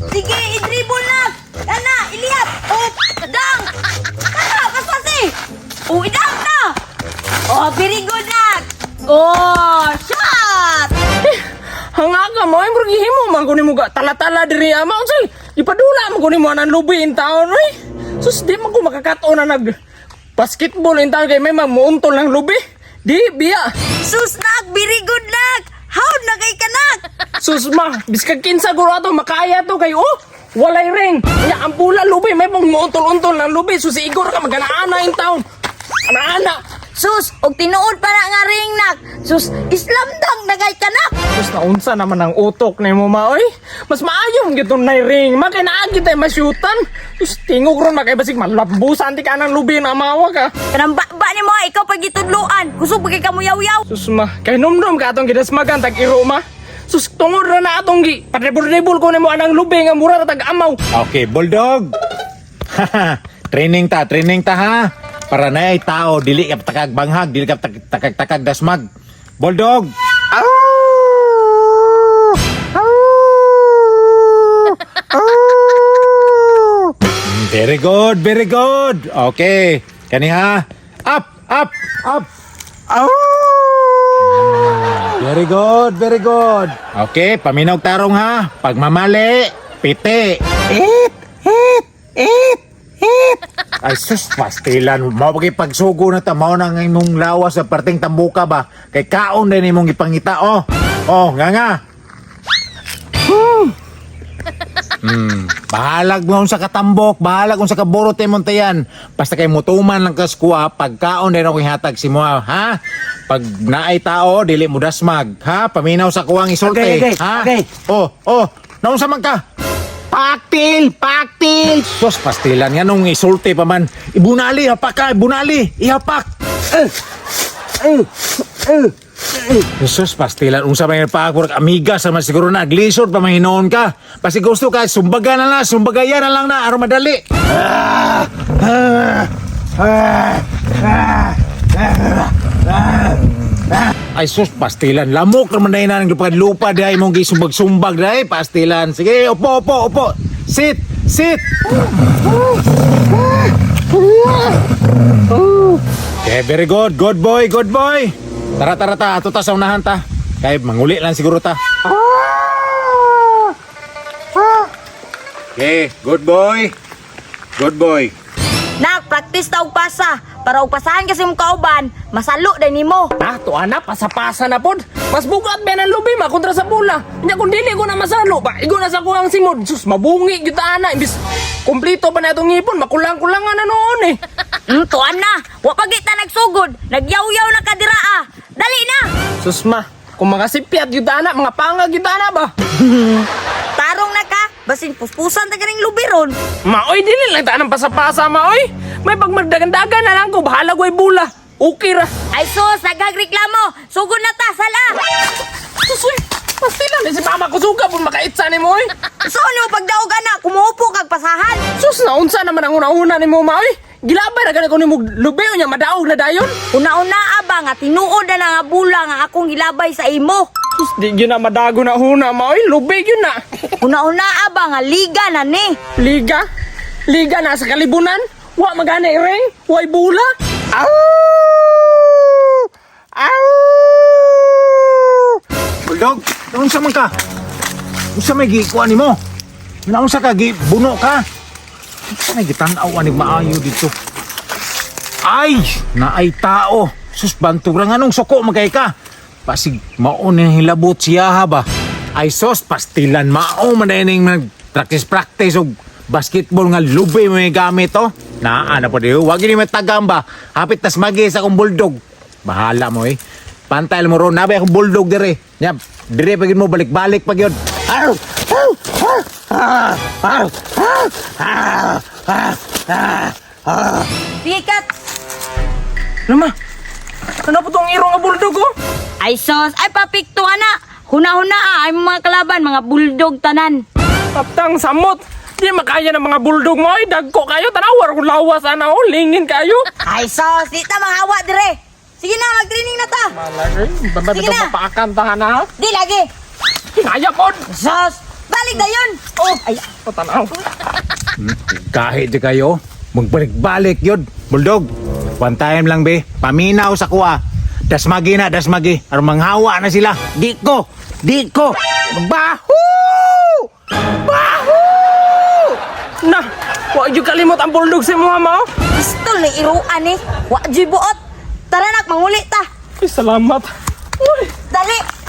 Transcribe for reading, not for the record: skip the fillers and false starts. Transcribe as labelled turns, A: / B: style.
A: Sige, i-dribble na. Kana, iliyap. Oh, dang. Kana, pasasi. Oh, idang na. Oh, very good na. Oh, shot.
B: Hangaga mo, ay murag himo man ko nimo ga tala-tala diri ama. Unsay ipadula man ko nimo anang lubi in taon oy. Sus, di man ko makakato na nag basketball in taon kay may mamuuntol ng lubi. Di biya.
A: Sus, nak, very good nak. How na kay kanak?
B: Sus ma, biskag kinsa guro ato makaya to kay oh. Walay ring. Nya ang pula lubi may mong muuntol-untol ng lubi. Sus, igor ka magana-ana in taon. Ana-ana.
A: Sus, og tinuod pa na nga ring nak. Sus, islam dang na kay kanak.
B: Sus, naunsa naman ang utok ni mo ma, oy. Mas maayo ang gitong na ring. Ma, kay naagi tayo masyutan. Sus, tingog ron, ma, kay basig malambusan ti ka ng lubi na amawa ka.
A: Kanang ba ni mo ikaw pag gitudloan. Kusog pa kay kamuyaw-yaw.
B: Sus, ma, kay numdum ka atong gidasmagan tag iro, ma. Sus, tungod ra na atong gi. Padrebol-rebol ko nimo anang lubi nga mura ra tag amaw.
C: Okay, bulldog. Training ta ha. Para na ay tao, dili ka takag banghag, dili ka takag takag dasmag. Bulldog. Au! Au! Au! Very good, very good. Okay, kani ha. Up, up, up. Au! Very good, very good. Okay, paminaw tarong ha. Pagmamali, piti. It, it, it, it. Ay sus, pastilan. Mao pag pagsugo na ta, mao na nga imong lawas sa parting tambuka ba? Kay kaon din imong ipangita, oh. Oh, nga nga. Bahalag mo sa katambok, bahalag kung sa kaborot imong tayan. Basta kay mutuman lang kas kuha, pagkaon din ako ihatag si mo, ha? Pag naay tao, dili mo dasmag, ha? Paminaw sa kuwang isulti,
D: Okay, okay,
C: ha?
D: okay.
C: Oh, oh, naunsa man ka? Paktil, paktil. Sos pastilan nga nung isulti pa man. Ibunali, hapak ka, ibunali, ihapak. Jesus, pastilan unsa may pa murag amiga sa man siguro na glisod pa mahinoon ka. Basi gusto ka sumbaga na lang, sumbagayan na lang na aron madali. Ay sus, pastilan lamok naman dahil na ng lupa dahil mong gisumbag-sumbag dahil pastilan. Sige, upo, upo, upo. Sit, sit. Okay, very good. Good boy, good boy. Tara, tara, ta. Ato ta sa unahan ta. Kay manguli lang siguro ta. Okay, good boy. Good boy.
A: Nak, practice ta og pasa. Para og pasahan kasi mong kauban, masalo din nimo.
B: Ah, tuwa na, pasa-pasa na pod. Mas bugat ba ng lubi ma kontra sa pula. Nya kung dili ko na masalo, ba igo na sa kuang simod. Sus, mabungi gyud ta ana imbis kumpleto pa na itong ngipon, makulang-kulangan na noon eh.
A: Tuan na. Wa pa gid ta nagsugod. Nagyaw-yaw na ka dira ah. Dali na.
B: Sus ma, kung mga sipyat gyud ta ana, mga pangag gyud ta ana ba?
A: Tarong na ka. Basin puspusan ta ganing lubi ron.
B: Maoy dili lang ta anang pasa-pasa maoy. May pagmagdagandagan na lang ko, bahala ko ay bula. Okay ra.
A: Ay sus, nagagreklamo. Sugod na ta, sala.
B: Sus, uy, pastila ni si mama kusuga pun makaitsa ni mo oy.
A: So ano pagdaog ana, kumuupo kag pasahan.
B: Sus, naunsa naman ang una-una ni mo maoy. Gilabay na gani ko nimo lubi unya madaog na dayon.
A: Una-una aba nga tinuod na nga bula nga akong gilabay sa imo.
B: Sus, di gyud na madago na huna maoy, lubi gyud na.
A: Una-una aba nga liga na ni.
B: Liga? Liga na sa kalibunan? Wa magana ring? Way bula?
C: Au! Au! Bulldog, naunsa man ka? Unsa may gikuan nimo? Naunsa ka gi buno ka? Unsa may gitan-aw ani maayo dito? Ay, naay tao. Sus bantura nga nung suko magkay ka. Pasig mao ni hilabot siya ha ba. Ay sos pastilan mao man ning nag practice practice og basketball nga lubi mo yung gamit oh. Naa na po diyo. Wag ni matagam ba. Hapit tas magi sa akong bulldog. Bahala mo eh. Pantay mo ron. Nabay akong bulldog dire. Nya, dire pag mo balik-balik pag yun. Arr! Arr! Arr! Arr! Arr! Arr! Arr! Arr! Arr!
A: Sige kat.
B: Lama, ano po tong iro nga bulldog oh?
A: Ay sos, ay papikto ana. Huna-huna ah, ay mga kalaban, mga bulldog tanan.
B: Taptang samot. Di makaya ng mga bulldog mo ay dagko kayo tanawar kung lawas ana oh, lingin kayo.
A: Ay sos, di ta manghawa dire. Sige na, mag-training na ta.
B: Malagay, banda
A: Sige
B: bitaw
A: na.
B: papakan ta na.
A: Di lagi.
B: Hinaya pod.
A: Sos, ba? Balik-balik dayon. Oh, ay,
B: Patanaw.
C: Kahit di kayo, magbalik-balik yun. Bulldog, one time lang be, paminaw sa kuha. Dasmagi na, dasmagi. Aron manghawa na sila. Di ko, di ko. Bahu! Bahu!
B: Na, wa jud kalimot ang bulldog sa imo ma. Oh.
A: Pistol ni iruan eh. Wa juy buot. Tara nak, manguli ta.
B: Ay, salamat. Uy.
A: Dali.